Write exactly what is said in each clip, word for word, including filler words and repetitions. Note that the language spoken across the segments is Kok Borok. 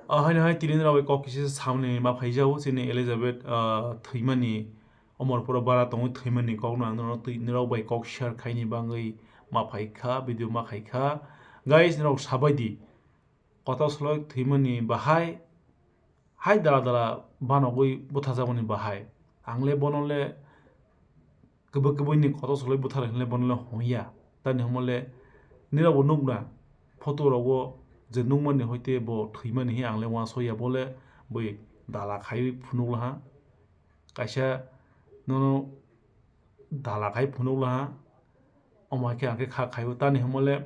Ah, haino hai tini nrok bai kok kisa samni ma phaijago, chini Elizabeth, ah, thwimani, Omorpuro bara tongwi thwimani kokno ang nrok twi, nrok bai kok share khaini bagwi ma phaikha, video ma khaikha. Guys, nrok sabai di, kotor soloi thwimani bahai, hai dala dala banogwi butharjakmani bahai. Ang le bono le kwbwi kwbwini kotor soloi buthar hinle bono le hongya. Tani hwnba le nirok bo nukna photo rogo je nukmani hoite bo thwimani hi ang le uansukya, bo le bwi dala khaiwi phunuk laha. Kaisa nono dala khai phunuk laha. Omo hai khe ang khe kha khaio. Tani hwnba le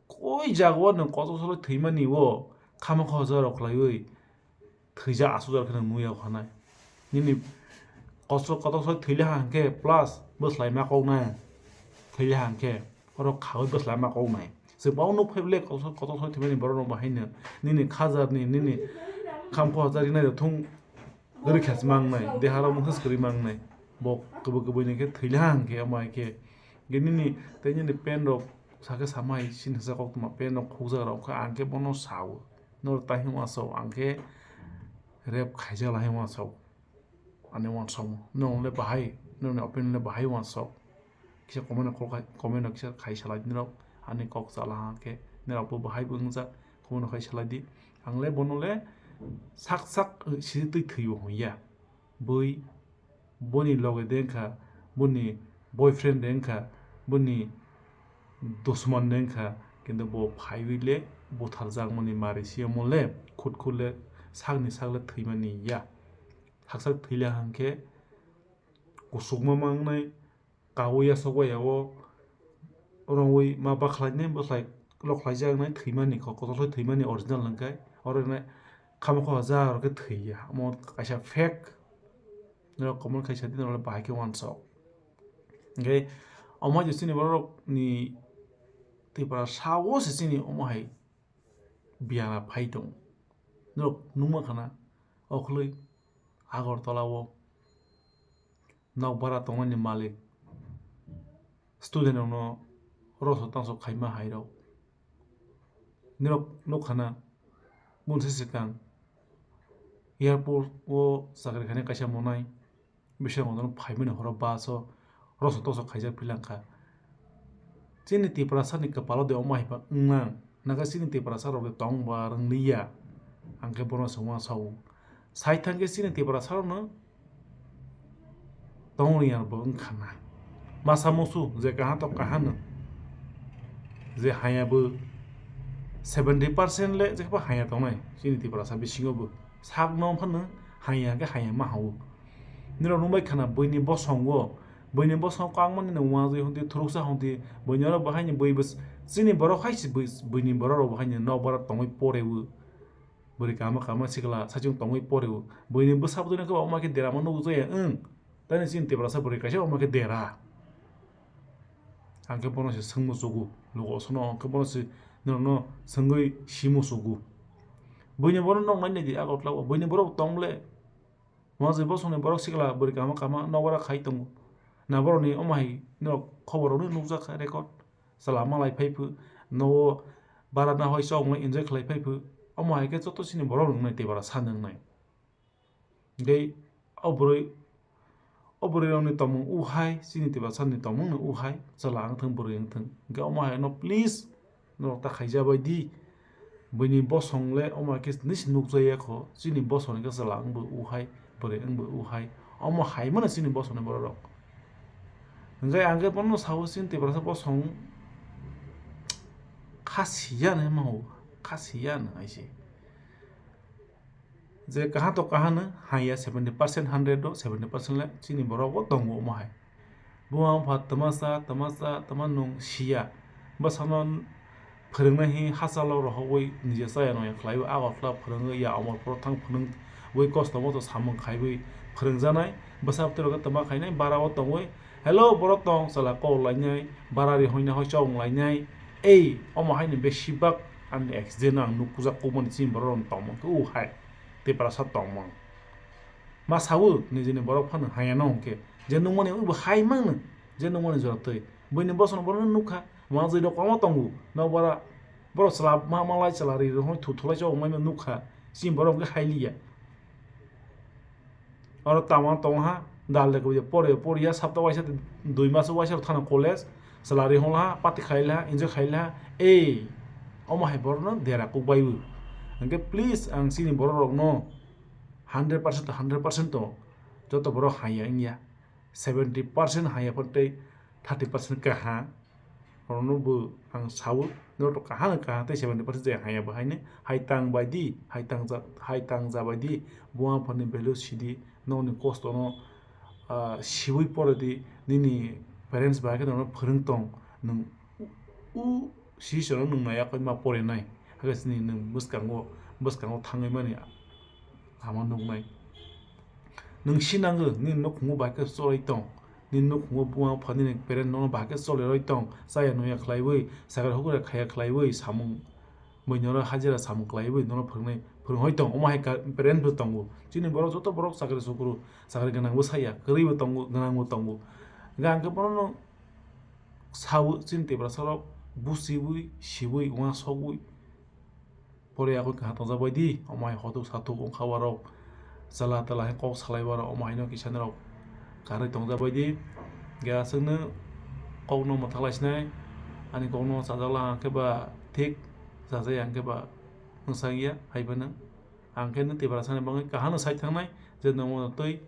koi jagao nwng kotor soloi thwimani o khamakha hoja rok khlaiwi thwijak aswk jar khe nwng nukya khanai. Nini kotor, kotor soloi thwile ha hwnkhe plus bwslai ma koknai. Thwile ha hwnkhe oro khawi bwslai ma koknai. Chwng bo nuk phai le kotor, kotor soloi thwimani borok rok bahaino nini khajarni, nini khamkho hoja rinai rok thung. Gari khas mangnai, dehara mungsa kwrwi mangnai. Bo kwbwi kwbwi ni khe thwile ha hwnkhe omo hai khe. Ge nini tei nini pen rok sakhe samai sini sa koktwma pen rok khukjak rok khe ang khe bono sao. Noro tai hwnma sao ang khe rape khaijak lai hwnma sao. Ani uansukmo. Nong le bahai, noni opinion le bahai uansuk. Kisa comment o kok hai, comment o kisa khai salai di norok. Ani kok chala ha khe norok bo bahai bo wngjak, comment o khai salai di. Ang le bono le sak sak siri twi thwi bo hwn ya. Bui boni loge de wngkha, boni boyfriend de wngkha, boni dusman de wngkha, kintu bo phaiwi le butharjakmani mari siyamo le khut khut le sakni sak le thwimani ya. Sak sak thwile hwnkhe kusukma mangnai. Kaui ya sokbai ya o rongwi ma bakhlainai bwslai lokhlaijaknai thwimani kok kotor thwimani original hwnkhe oro nai khamokho hajar khe thwiya omo kaisa fake norok comment khaisa di norok bahai khe uansuk. Hwnkhe omo hai chini borok ni Tripura sao se chini omo hai biyana phai tong norok nukma khana okhwlwi Agartala o nok bara tongnani malik student rokno roso tangso khaima hai rok. Nirok nukha na bunsi swkang airport o chakri khainai kaisa monai bisingo phaimani horo bus o roso toso khaijak philangkha. Chini Tiprasa ni kwpalo de omo hai ba wngna, naga chini Tiprasa rok de tong ba rwngliya, ang khe bono se uansao. Sai thang khe chini Tiprasa rok no tong rwya bo wngkha na. Masa musu je kaha to kaha no, je haya bo seventy percent le je khe haya tongnai chini Tiprasa bisingo bo. Sak no phano haya khe haya ma hao. Nirok nungbai khana buini bosongo, buini bosongo kangmani no uansugwi hwnti thuruksa hwnti buini oro bo haini bui bwsa chini borok hai se bui, buini borok rok bo haini nok bara tongwi poreo. Bwrwi kama kama sikla saichung tongwi poreo. Buini bwsa bwtwi no khe omo khe derama nukjaya wng. Tani chini Tiprasa bwrwi kaisa omo khe dera. Ang khe bono se swngmo chugo, lugo sono ang khe bono se norokno swngwi simo chugo. Buini borok nok nai nai di Agartala o, buini borok tong le. Uansugwi bosongni borok sikla bwrwi kama kama nokbar khai tongo. Na borokni omo hai norok khobor rokno nukjak kha record. Chwla malai phai phu, nogo bara na hoi chok enjoy khlai phai phu. Omo hai khe joto chini borok rok wngnai Tiprasa wngnai. Tei o bwrwi, o bwrwi rokni tongmung u hai, chini Tiprasa ni tongmung no u hai, chwla wng thung, bwrwi wng thung. Hwnkhe omo hai no please norok ta khaijabai di. Buini bosong le omo hai khe nisi nukjaya kho, chini bosong ni khe chwla wng bo u hai, bwrwi wng bo u hai. Omo hai mano chini bosong ni borok rok. Hwnkhe ang khe bono sao chini Tiprasa bosong kha siya no ma o, kha siya no hai se. Je kaha to kaha no haya seventy percent, hundred o seventy percent le chini borok bo tongo omo hai. Buma bupha twma cha, twma cha, twma nung siya. Bwsano phwrwngnai hi hachalo rohogwi nija chaya nungya khlaiwi Agartala phwrwngwi ya Omorpuro thang phwrwngwi kosto mosto samung khaiwi phwrwngjanai. Bwsa bwtwi rok twma khainai bara o tongwi, "Hello, boro tong," chwla kok lainai, bara ri hoina hoi chong lainai. Ei, omo haino besibak ani accident ang nukjak kokmani chini borok rok tongmung khe u hai. Tiprasa tongmung. Ma sawi nijini borok phano hayano hwnkhe. Je nukmani abo hai mangno. Je nukmani jora twi. Buini bosongno borokno nukha. Manjwi rok kwbangma tongo. Nokbara Borok chwla ma malai chwla ri rwhoi thu thulai chok wngmai nukha. Chini borok hwnkhe hai liya. Oro tama tongha dal de kobide pore poriya sapta waisa dui mas waisa thana college. Chwla ri hwnla pati khaila enjoy khaila. Ei, omo hai borokno dera kuk baiwi. Hwnkhe please ang chini borok rokno hundred percent to hundred percent to joto borok haiya wngya. Seventy percent haiya phano tei thirty percent kaha. Orono bo ang sawi, norok to kaha no kaha tei seventy percent je haiya bo haino hai tang bai di, hai tang ja, hai tang ja bai di, buma phani value sidi, nokni kosto no, ah, siwi pore di, nini parents bai khe norok phwrwng tong, nwng u, u sisano nwng naiya khe ma pore nai, hakhe chini nwng bwskango, bwskango thangwi mani ama nuknai. Nwng sinango nini nukhungo bai khe choloi tong, nini nukhungo buma pha nini parent nono bai khe choloi roi tong, chaya nuya khlaiwi, sakri hukri khaya khlaiwi, samung bui nono hajira samung khlaiwi nono phwrwngnai, phwrwng hoi tong, omo hai ka-, parent bo tongo. Chini borok joto borok chakri chukru, chakri gwnang bo saya, kwrwi bo tongo, gwnang bo tongo. Hwnkhe ang khe bono no sawi chini Tiprasa rok buchiwi, siwi, uansukwi, pore yakui kaha tongjak bai di, omo hai hotuk satuk wngkha warok, chwla twla hai kok salai warok, omo haino kisa norok karwi tongjak bai di. Hwnkhe aswkno kokno mwthak lai sinai, ani kokno chajak lang khe ba thik chajak ya hwnkhe ba nwng sak ya hai phano. Ang khe nwng Tiprasani bagwi kaham no sai thangnai, je nwng bono twi